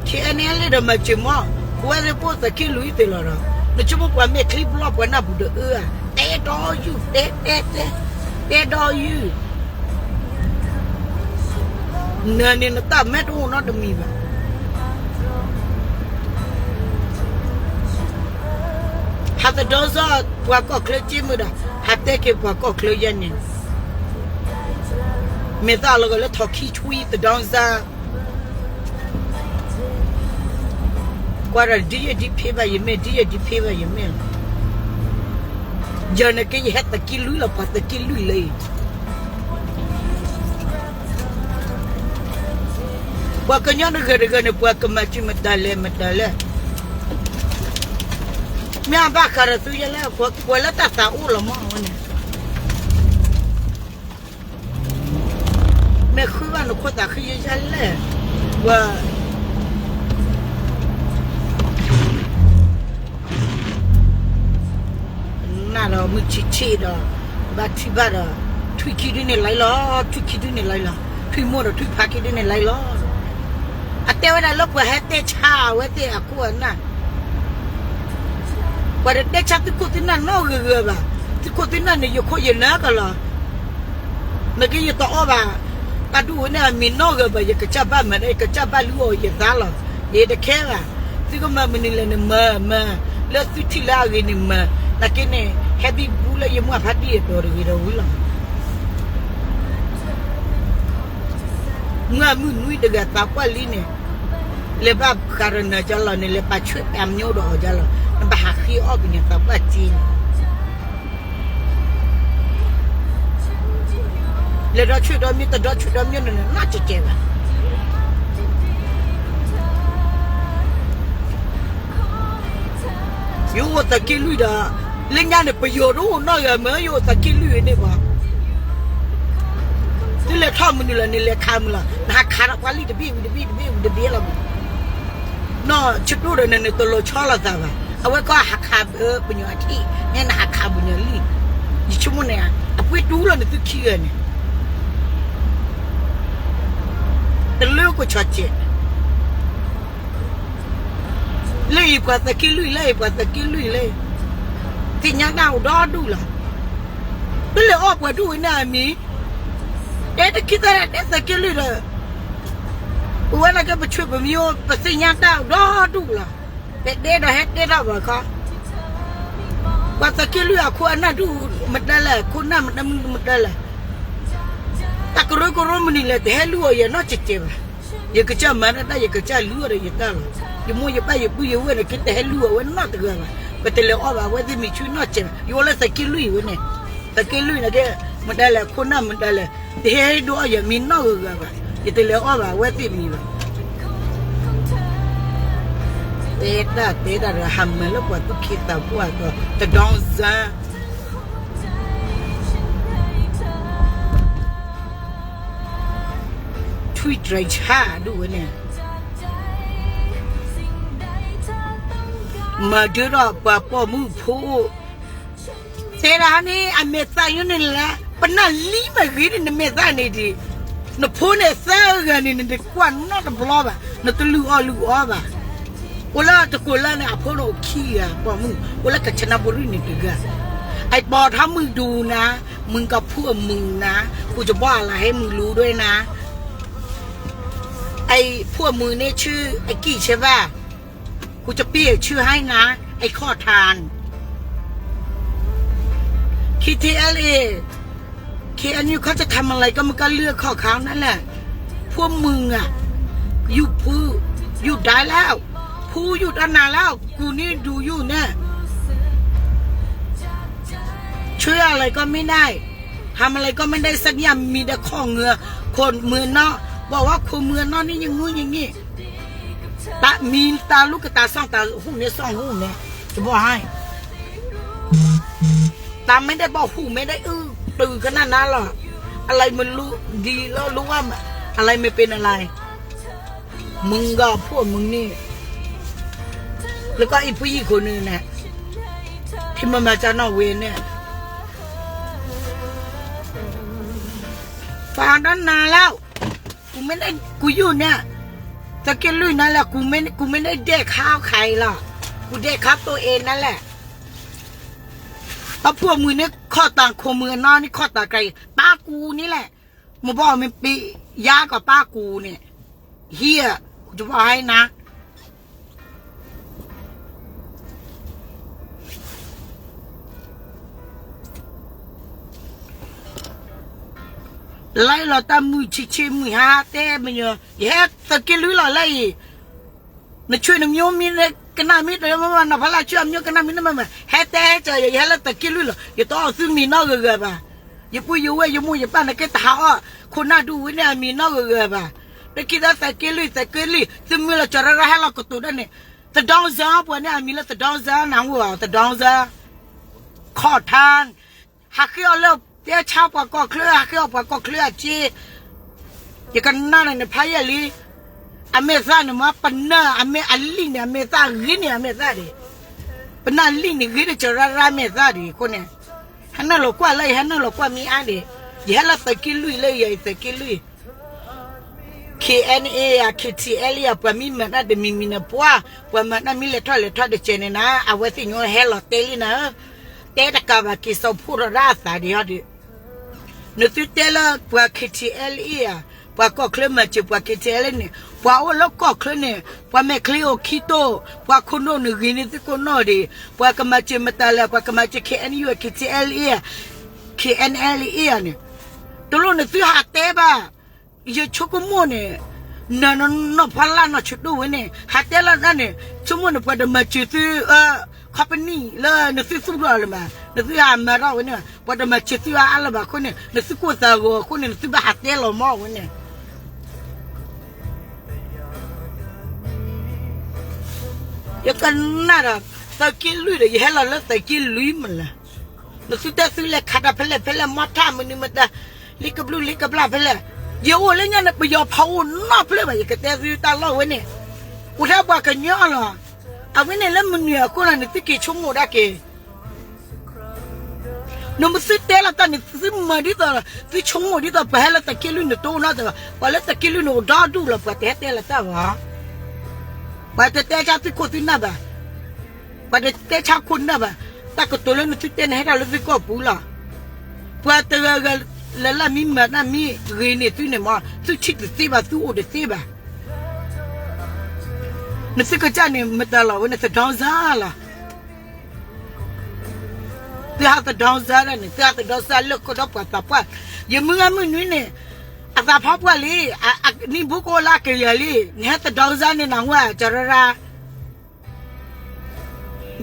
ခ့အဲနလ့ၣ်ဒီးမၤစၢၤမီၢ်, ပဝဲသ့ၣ်ပိၢ်သးက့ၢ်လွံၢ်သ့ၣ်လီၤဒီး, နဆိကမိၣ်ပှၤမဲာ်ချံဘျီၣ်ပှၤနၢ်ပူၤဒီးအၢဧါ, တဲဒီးယုၢ် တဲတဲတဲ, တဲဒီးယုၢ် နၤန့ၣ်နတၢ်မဲာ်တအိၣ်နီတမံၤဘၣ်. ဟးသဒီစၢပှၤကီၢ်ချၢက့မုၢ်ဒီး, ဟးတဲက့ၤပှၤကီၢ်ချၢယဲန့ၣ်, မဲာ်သၣ်လီၤဂာ်လၢထိးခံဆွံသဒီစၢ, ကွၢ်ဒီးဒ်ယဲၢ်ဒ်ဖ့ဘၣ်ယမ့ၢ် ဒ်ယဲၢ်ဒ်ဖ့ဘၣ်ယမ့ၢ်လီၤ. ယၤန့ၣ်က့ယဟဲသးက့ၢ်လွံၢ်လီၤ ပှၤသးက့ၢ်လွံၢ်လၢအံၤ ပှၤကညီတဂၤတဂၤန့ၣ် ပှၤကမၤစၢၤမတၤလဲၣ်မတၤလဲၣ်, မ့ၢ်အဘၣ်ဃးဒီးသုယဲလၢ ပှၤလၢတၢ်သးအိၣ်လီၤမးဝဲန့ၣ်, မ့ၢ်ဃုဘၣ်နခိၣ်သးဃံယဲယဲလဲၣ်, ပှၤ နၢ်ဒီးမုၢ်ဆ့ၣ်ဆ့ၣ်ဒီး, ဘၣ်ထွံၣ်ဘၣ်ဒီး, ထွံၣ်ခံဒုန့ၣ်လီၤလီၤ, ထွံၣ်ခံဒုန့ၣ်လီၤလီၤ, ထွံၣ်မိၢ်ဒီးထွံၣ်ဖါခံဒုန့ၣ်လီၤလီၤ. အတဲဝဲဒၣ်လၢပှၤဟဲတဲဆါအဝဲသ့ၣ်အခိၣ်အနၢ်, ပှၤတတဲဆါသုခိၣ်သုနၢ်နီတဂၤဂၤဘၣ်, သုခိၣ်သုနၢ်န့ၣ် ယခိၣ်ယနၢ်ကလီၤ. နက့ယတအီၣ်ဘၣ်, တၢ်ဒူၣ်ဝဲန့ၣ်အမံၤနီၣ်ဂၢၢ်ဘၣ် ယကစၢ်ဘၣ်မၤဒီး ယကစၢ်ဘၣ်လူအီၤယသးလီၤ. ယတခဲဘၣ်, သုကမၤမနုၤလဲၣ်န့ၣ်မၤ, မၤ, လၢသုထံၣ်လၢအဂ့ၤန့ၣ်မၤ, နာ်က့န့ၣ် ဟဲဘံဘူလၢယမိၢ်အဖါတံၢ်အတီၤတဂ့ၤဒီးဝံၤလီၤ. မုၢ်အမုၢ်နွံတဂၤသးပှၢ်လံန့ၣ်, လဲၤဘၣ်ဃးဒီးနၤကလီၤန့ၣ် လဲၤပာ်ဆှဲးပာ်မျိဒီးအီၤကလီၤ, နဘၣ်ဟးဃ့အီၣ်ကညီသးပှၢ်စ့န့ၣ် လဲၤဒီဆှၢဒီမ့ၢ်တဒီဆှၢဒီမ့ၢ်န့ၣ် နီၢ်ကဲကဲဘၣ်. ယအိၣ်သးက့လွံၢ်ဒီး, လၢညါန့ၣ် ပယီၤတအိၣ်နီတဂၤမ့ၢ် ယအိၣ်သးက့လွံၢ်န့ၣ်ဘၣ်. သုလဲၤထီၣ်မနုၤလီၤန့ၣ် လဲၤခးမုာ်လီၤ, နဟးခးထီၣ်ပှၤလံၢ်တဘ့ၣ်ဝံၤတဘ့ၣ်တဘ့ၣ်ဝံၤတဘ့ၣ်လီၤမး. နီၢ်ဆၢတိၢ်ဒီးနၤန့ၣ် တလီၤဆီလိာ်သးဘၣ်, အဝဲကီၢ်ဟးခးဘၢပညီထံၣ်, နဲနဟးခးပညီလံၢ်, ယဆိကမိၣ်န့ၣ် အပှ့ၤတူၢ်လီၤနသုခံဂၤန့ၣ် တလၢကဆီၣ်ကဲး လၢအံၤပှၤသးက့လွံၢ်လၢအံၤပှၤသးက့လွံၢ်လၢ, သ့ၣ်ညါတၢ်အိၣ်ဒီဒူၣ်လီၤ. တလဲၤအီၣ်ပှၤဒူၣ်ဝဲန့ၣ်အမံၤ, တဲတခံသၢတဲသးက့လွံၢ်ဒီး, ပဝဲဒၣ်ကဲပဆှၢပမံၤ ပသ့ၣ်ညါတၢ်အိၣ်ဒီဒူၣ်လီၤ. ပတဲဒီးဟဲတဲထီၣ်ဘၣ်ခီ, ပှၤသးက့လွံၢ်အခိၣ်အနၢ်ဒူၣ်မတၤလဲၣ်, ခိၣ်နၢ်မတၤမတၤလဲၣ်, တၢ်ကရၢကရိမနုၤလဲၣ် တဟဲလူအီၤယၤနီတစဲးဘၣ်. ယကစၢ်မၤတၢ် ယကစၢ်လူအီၤဒီးယတၢ်လီၤ. ယမိၢ်ယပၢ်ယပုၢ်ယဝဲၢ်န့ၣ် က့တဟဲလူအီၤဝဲနီတဂၤဘၣ်. ပတလဲၤအီၣ်ဘၣ်အဝဲသ့ၣ်မံၤဆူနီတစဲးဘၣ်. ယအိၣ်လၢသးက့လွံၢ်ဝဲန့ၣ်, သးက့လွံၢ်န့ၣ်က့ မတၤလဲၣ် ခိၣ်နၢ်မတၤလဲၣ်, တဟဲဒိအီၤယၤမံၤနီတဂၤဘၣ်. ယတလဲၤအီၣ်ဘၣ်အဝဲသ့ၣ်မံၤဘၣ်. တဲတၢ်တဲတၢ်ဒီး ဟးမၤလၢပှၤသူၣ်က့သးပှၢ်ဒီး တဒီစၢ ထွံၣ်တြဲၤဆၣ်ဒူၣ်ဝဲန့ၣ်, မၤဒၢထီၣ်ပှၤပိာ်မုၣ်ဖိ, တဲဒၣ်န့ၣ် အမဲာ်သၣ်ယိန့ၣ်လၢ ပနၢ်လံမ့ၢ်ဂ့ၤန့ၣ် နမဲာ်သၣ်န့ၣ်ဒံး, နဖိန့ၣ်သၢဂၤန့ၣ် နတကွၢ်နီတဘျီဘၣ်, နတလုၢ်အီၣ်လုၢ်အီဘၣ်. အိၣ်လၢတကိးလၢန့ၣ် အဖိန့ၣ်အိၣ်ခံဂၤ ပိာ်မုၣ်, အိၣ်လၢကၠနဘူရံန့ၣ်တဂၤ, အပိာ်ထီၣ်မုၢ်ဒူနၤ, မုၢ်ကဖူအမုၢ်နၤ, ဖူစဘီအလၤဟဲမုၢ်လူဒွဲနၤ, အဖူအမုၢ်န့ၣ်ဆူအကံၢ်ဆၢဘၣ်, ဖူစပံးအဆူဟဲနၤ, အခီၣ်ထါ KTLA, KNU ခီၣ်တထးမလၤကီမကလုၢ်အခီၣ်ခါနၤလဲၣ်, ဖူမုၢ်ဧါ, ယူၢ်ဖူ, ယူၢ်ဒါလၢ, ဖူယူၢ်တၢ်နၤလၢ ကူၣ်နံၣ်ဒူယူၢ်န့ၣ် ช่วยอะไรก็ไม่ได้, ทำอะไรก็ไม่ได้สักอย่าง มีแต่ของเงือ, คนเมืองนอก, บอกว่าคนเมืองนอกนี่อย่างงู้นอย่างนี้, ตามีตาลูกกระตาสองตาหูเนี่ยสองหูเนี่ย จะบอกให้ ตาไม่ได้บอกหูไม่ได้อื้อตื่นขนาดนั้นหรอก อะไรมันรู้ดีแล้วรู้ว่าอะไรไม่เป็นอะไร มึงกับพวกมึงนี่ แล้วก็ไอ้ผู้หญิงคนหนึ่งนะ ที่มันมาจากนอร์เวย์เนี่ย ฟังตั้งนานแล้ว กูไม่ได้ กูอยู่เนี่ย ตะกี้ลุยนั่นแหละ กูไม่ กูไม่ได้แดกข้าวใครหรอก กูแดกข้าวตัวเองนั่นแหละ เอาพวกมึงเนี่ย ข้อต่างคนมึงนอกนี่ ข้อต่างไกล ป้ากูนี่แหละ มึงบอกมันปียากับป้ากูเนี่ย เฮีย กูจะบอกให้นะ လၢလီၤတၢ်မုၢ်ဆံးဆံးမုၢ်ဟါဟါတဲမညီၤ ယဟဲသးက့လွံၢ်လီၤလၢအံၤ နဆွေနမျိုးမ့ၢ်ကနၣ်မ့ၢ်တမ့ၢ် နီၢ်ဖီလာ်ဆွေမျိုးကနၣ်မ့ၢ်တမ့ၢ် ဟဲတဲဟဲကၢၤယၤ ယဟဲလၢသးက့လွံၢ်လီၤ ယတအီၣ်သုမံၤနီတဂၤဂၤဘၣ် ယပုၢ်ယဝဲၢ်ယမိၢ်ယပၢ်နက့တဟးအီၣ် ခိၣ်နၢ်ဒူၣ်ဝဲန့ၣ်အမံၤနီတဂၤဂၤဘၣ် တခံသးသးက့လွံၢ်သးက့လွံၢ် သုမ့ၢ်လီၤကၠီၤရၢ်ရၢ်ဟဲလီၤကတိၤဒၣ်န့ၣ် သဒီစၢ ပှၤန့ၣ်အမံၤလၢသဒီစၢ နၢ်ဟူဧါ သဒီစၢ ခီၣ်ထါ ဟးဃ့အီၤလၢ တဲဆါပှၤကီၢ်ချၢ ဟးဃ့အီၤပှၤကီၢ်ချၢအစ့ ယကနၣ်န့ၣ်နဖးယံာ်လံ အမဲာ်သၣ်န့ၣ်မ့ၢ်ပနၢ်အမဲာ်အလံၣ်န့ၣ် အမဲာ်သၣ်ဂ့ၤန့ၣ် အမဲာ်သၣ်ဒံး ပနၢ်လံၣ်န့ၣ်ဂ့ၤန့ၣ် ကရၢရၢမဲာ်သၣ်ဒံးအဃိန့ၣ် ဟဲနုာ်လီၤကွၢ်လၢယဟဲနုာ်လီၤကွၢ်မ့ၢ်အါဒံး ယဟဲလၢသးက့လွံၢ်လၢယၤအံၤသးက့လွံၢ် KNA ယၤ KTLA ယၤ ပှၤမ့ၢ်မၤတၢ်တမံၤမံၤန့ၣ် ပှၤ ပှၤမၤတၢ်မ့ၢ်လဲၤထီၣ်လဲၤထီၣ်တကဲးန့ၣ်နၤ အဝဲသ့ၣ်ညိဟဲလီၤတဲလံနၤဧၢ တဲတကးဘၣ်က့ၤစီၤဖှိၣ်ထီၣ်ဒၣ်အသးဒံးဟီဒံး နသုတဲလၢပှၤ K T L A ဧါ, ပှၤကီၢ်ချၢမၤစၢၤပှၤ K T L A န့ၣ်, ပှၤအိၣ်လၢကီၢ်ချၢန့ၣ် ပှၤမဲာ်ချံအိၣ်ခံတိၢ်, ပှၤခိၣ်နူာ်န့ၣ်ဂ့ၤန့ၢ်သုခိၣ်နူာ်ဒံး, ပှၤကမၤစၢၤမတၤလဲၣ်, ပှၤကမၤစၢၤ K N U, K T L A, K N L A ဧါန့ၣ်, တလိၣ်နသုဟးတဲဘၣ်. ယဆိကမိၣ်န့ၣ် နနီၢ်ဖီလာ်နီၢ်ဆၢဒိၣ်ဝဲန့ၣ် ဟးတဲလီၤတၢ်န့ၣ် ဆိကမိၣ်န့ၣ် ပှၤတမၤစၢၤသု company လၢနသုသူၣ်ထီၣ်လၢၤဘၣ်, နသုဟးမၤထီၣ်ဝဲန့ၣ် ပှၤတမၤစၢၤသုအါအါလၢၤဘၣ်အဃိန့ၣ် နသုကိၢ်သးဂီၤအဃိန့ၣ် နသုဘၣ်ဟးတဲလီၤမီၢ်ဝဲန့ၣ် ယကနၣ်ဒီး သုးက့လွံၢ်ဒီး ယဟဲလီၤလၢသုးက့လွံၢ်မးလၢ နသုတဲသုလဲၤခးတၢ်ဖဲလဲၣ်ဖဲလဲၣ် မီၢ်ထၣ်မနုၤမတၤ လံကဘျုးလံကဘျၣ်ဖဲလဲၣ်, ယအိၣ်လၢညါန့ၣ် ပယီၤဖီအိၣ်နီတဖျၢၣ်ဘၣ် ယကတဲသုတၢ်လီၢ်ဝဲန့ၣ်, အိၣ်ထဲပှၤကညီလီၤ, အဝဲန့ၣ်လၢမနုၤအဃိလီၤ နသုက့ၤဆိကမိၣ်ဒၣ်က့ၤ နမ့ၢ်သုတဲလီၤတၢ်န့ၣ် သုမၤဒ်သိး သုဆိကမိၣ်ဒ်သိး ပှၤဟဲလၢသုးက့လွံၢ်န့ၣ် တအိၣ်နီတဂၤ, ပှၤလၢသုးက့လွံၢ်န့ၣ် အိၣ်ဒီဒူၣ်လီၤ ပှၤတဟဲတဲလီၤတၢ်ဘၣ်, ပှၤတတဲဆါသုခိၣ်သုနၢ်ဘၣ်, ပှၤတတဲဆါခိၣ်နၢ်ဘၣ်, တၢ်ကတိၤလၢနသုတဲန့ၣ် ဟဲထီၣ်လၢသုကီၢ်ပူၤလီၤ, ပှၤတဂၤဂၤလၢ်လၢ်မံမၤတၢ်မံဂ့ၤန့ၢ်သုန့ၣ်မ့ၢ် သုထံၣ်တသ့ဘၣ် သုအိၣ်တသ့ဘၣ် နသုကစၢ်န့ၣ် မတၤလီၤဝဲန့ၣ် သဒီစါလီၤ, သုဟးသဒီစါဒၣ်န့ၣ် သုဟးသဒီစါလၢခိၣ်ဒီပှၤသးပှၢ်, ယမုၢ်ဂၤမုၢ်နွံန့ၣ် အသးဖီပှၢ်လံ, နံၣ်ဘိကအိၣ်လၢအကယၤလံ, နဟဲသဒီစါန့ၣ်နဟူဧါ ကရၢရၢ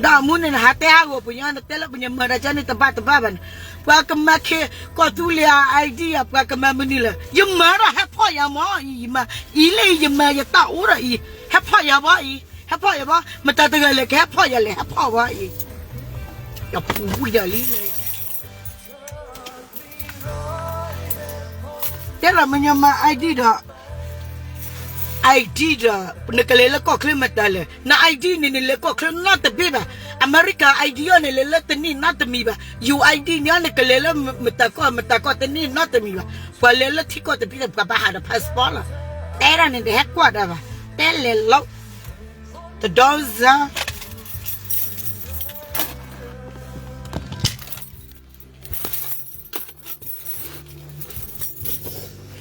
ဒီးအမူန့ၣ် နဟးတဲဟးဂီၤပှၤညီ နတဲလၢပှၤညီမၤတၢ်ကန့ၣ်တဘၣ်တဘၣ်ဘၣ်န့ၣ်, ပှၤကမၤခ့ကီၢ်သူလ့ၤအ ID ဧါ, ပှၤကမၤမနုၤလဲၣ်, ယမၤဒီးဟဲဖီၣ်ယၤမီၢ်အံၤ, ယမၤ, အံၤလၢယမၤယတၢ်အိၣ်ဒီးအံၤ, ဟဲဖီၣ်ယၤဘၣ်အံၤ, ဟဲဖီၣ်ယၤဘၣ်, မတၤတဂၤလဲၣ်ကဟဲဖီၣ်ယၤလဲၣ်, ဟဲဖီၣ်ဘၣ်အံၤ, ယပူၤဝံၤဒီးလံ တဲလီၤမညီမၤ ID ဒီး ID ဒီး နကလဲၤလၢကီၢ်ချၢမတၤလဲၣ်, န ID န့ၣ် နလဲၤကီၢ်ချၢနီတဘ့ၣ်ဘၣ်, အမဲရကၤ ID အီၤန့ၣ် လဲၤလၢတန့ၢ်နီတမံၤဘၣ်, ယိၤ ID န့ၣ် နကလဲၤလၢမတၤကီၢ်မတၤကီၢ်တန့ၢ်နီတမံၤဘၣ်, ပှၤလဲၤလၢထံကီၢ်တဘ့ၣ် ပှၤဘၣ်ဟးဒီး passport လီၤ, တဲဒၣ်န့ၣ်တဟဲကွၢ်ဒၣ်ဘၣ်, တဲလဲၤလီၤ, တဒီစါ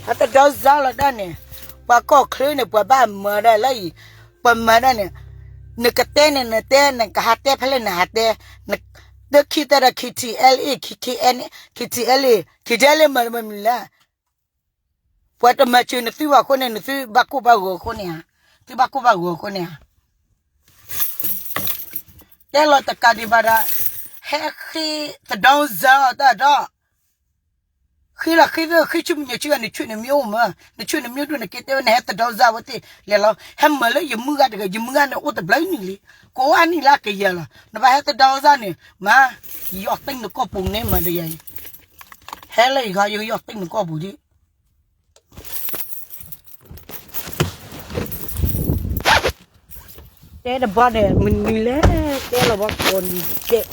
ဟးသဒီစါလီၤဒၣ်န့ၣ်, ပှၤကီၢ်ချၢန့ၣ် ပှၤဘၣ်မၤဒၣ်လၢအံၤ, ပှၤမၤဒၣ်န့ၣ်, နကတဲန့ၣ် နတဲ နကဟးတဲဖဲလဲၣ်နဟးတဲ, တခံတဲဒီး KTLA, KTLA, KTLA မၤတမံၤလဲၣ်, ပှၤတမၤစၢၤနသုဘၣ်အဃိန့ၣ် နသုဘၣ်ကိၢ်ဘၣ်ဂီၤအဃိန့ၣ်ဧါ, သုဘၣ်ကိၢ်ဘၣ်ဂီၤအဃိန့ၣ်ဧါ တဲလီၤတကးဒံးဘၣ်ဒီး, ဟဲဃ့သဒီစါအီၤတၢ်ဒီး, ဃ့လီၤဃ့သၢ ဃ့ဆူမဲာ်ညါဆူဂၤန့ၣ် ဆူနမ့ၢ်အိၣ်မး, နဆူနမ့ၢ်ဒိၣ်နက့တဲဝဲ နဟဲသဒီစါဝဲသ့ၣ်လဲၤလီၤ, ဟဲမၤလၢယမုၢ်ဂၤတဂၤ, ယမုၢ်ဂၤန့ၣ်အိၣ်တဘျီနံၣ်လံ, ကိးအါနံၣ်လၢအကယၤလီၤ, နဘၣ်ဟဲသဒီစါန့ၣ် မၤ, ယယီၢ်တ့ၢ်နကီၢ်ပူၤန့ၣ်မၤတယၤအံၤ, ဟဲလၢယဂီၢ် ယကယီၢ်တ့ၢ်နကီၢ်ပူၤဒံး တဲတဘီန့ၣ် မနုၤလဲၣ်, တဲလီၤဘီကိးနံၤဒဲး,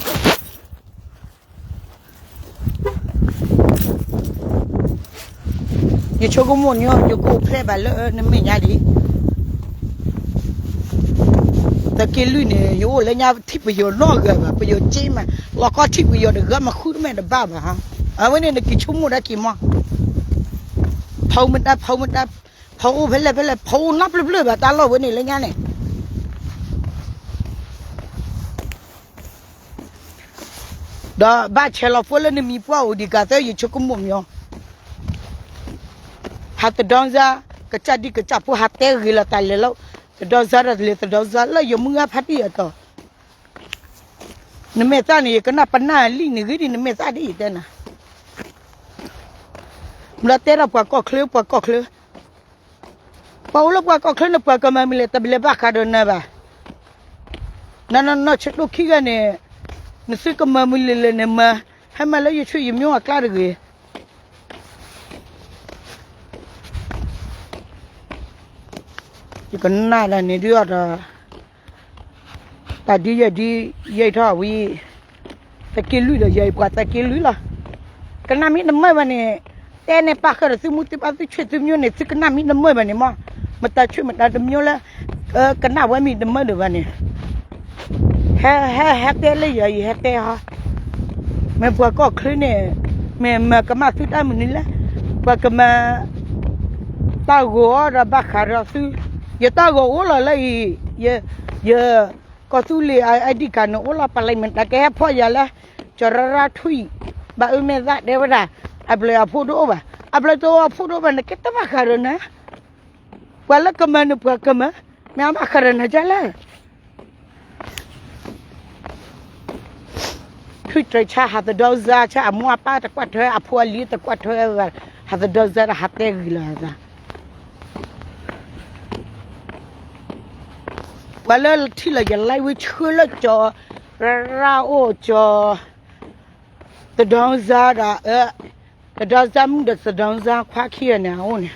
ယဆိကမိၣ်န့ၣ် ယကအိၣ်ဖျဲၣ်ဘၣ်လၢနမဲာ်ညါဒံး, သုးက့လွံၢ်န့ၣ် ယအိၣ်လၢညါထံၣ်ပယီၤနီတဂၤဘၣ်, ပယီၤက့မး, လီၤကီထံၣ်ပယီၤတဂၤမး ဃုတမဲာ်တဘၣ်ဘၣ်, အဝဲန့ၣ်နက့ၤဆိကမိၣ်ဒၣ်က့ၤမး, ဖီမတၤ ဖီမတၤ, ဖီအိၣ်ဖဲလဲၣ်ဖဲလဲၣ် ဖီအိၣ်နီတဖျၢၣ်ဖျၢၣ်ဘၣ် တၢ်လီၢ်ဝဲန့ၣ်လၢညါန့ၣ် ဒီးဘၣ်ဆဲးလီၤဖိလၢနမံၤပှၢ်အိၣ်ဒံးကးသၢ ယဆိကမိၣ်မၠီ, ဟးသဒီစါ, ကစၢ်ဒံကစၢ်ဖိဟးတဲဂ့ၤလီၤတၢ်လဲၤလီၤ, သဒီစါဒီးလဲၤသဒီစါလၢယမုၢ်ဂၤဖးတံၢ်အတီၢ်, နမဲာ်သၣ်န့ၣ် ယကနၣ်ပနၢ်လံန့ၣ်ဂ့ၤဒ်နမဲာ်သၣ်ဒ်ယတဲနၤ, ဘျီတဲဒီးပှၤကီၢ်ချၢ ပှၤကီၢ်ချၢ ပှၤအိၣ်လၢပှၤကီၢ်ချၢန့ၣ် ပှၤကမၤမနုၤလဲၣ် တဘျီဘၣ်ဃးဒီးနၤဘၣ်. နနီၢ်နီၢ်ဆၢဒိၣ်ခံဂၤန့ၣ် နသုကမၤမနုၤလဲၣ်လဲၣ်န့ၣ်မၤ, ဟဲမၤလၢယဆူယမိၢ်အကျါတဂ့ၤ. ယကနၣ်ဒၣ်န့ၣ်ဒုးအီၤဒီး တၢ်ဒ်ယဲၢ်ဒ် ယဲၢ်ထီၣ်ဝံၤ သုးက့လွံၢ်ဒီးယဲၢ်ပှၤသုးက့လွံၢ်လီၤ. ကနၣ်မ့ၢ်တမုာ်ဘၣ်န့ၣ် တဲန့ၢ်ပာ်ဃာ်ဒီးသုမူသုဘၣ်သုဆွေသုမျိုးန့ၣ် သုကနၣ်မ့ၢ်တမုာ်ဘၣ်န့ၣ်မး မတၤဆွေမတၤတမျိုးလၢ ကနၣ်ဝဲမ့ၢ်တမုာ်ဒံးဘၣ်န့ၣ် ဟဲ ဟဲ ဟဲတဲလၢယၤအံၤ ဟဲတဲဟီ မ့ၢ်ပှၤကီၢ်ချၢန့ၣ် မ့ၢ်မၤကမၣ်သုတၢ်မနုၤလဲၣ်, ပှၤကမၤတၢ်ဂီၤဒီးဘၣ်ဃးဒီးသု, ယတၢ်ဂီၤအိၣ်လီၤလၢအံၤ, ယ, ယ, ကီၢ်သူလ့ၤအ ID card န့ၣ်အိၣ်လီၤ ပလံးမတၤကဟဲဖီၣ်ယၤလၢ ကၠီၤရၣ်ရၣ်ထွံၣ်, ဘၣ်အၢမဲာ်သၣ်တဲဝဲဒၣ်, အဘျဲၣ်အဖှိၣ်တအိၣ်ဘၣ်, အဘျဲၣ်တအိၣ်အဖှိၣ်တအိၣ်ဘၣ် နကဲတဘၣ်ဃးဒီးနၤ, ပှၤလၢကမၤန့ၣ်ပှၤကမၤ, မ့ၢ်အဘၣ်ဃးဒီးနၤဒ်လဲၣ် ထွံၣ်တြဲၤဆါ ဟးသဒီစါဆါ အမိၢ်အပၢ်တကွၢ်ထွဲ အဖိအလံၤတကွၢ်ထွဲ, ဟးသဒီစါဒီးဟးတဲဂ့ၤလီၤသး, ပှၤလၢထံၣ်လီၤယ live ဝဲဆှၢလၢကၠီၤရၣ်ရၣ်အိၣ်ကၠီၤ သဒီစါဒီး, သဒီစါမုၣ်ဒီးသဒီစါခွါခံဂၤန့ၣ်အအိၣ်န့ၣ်,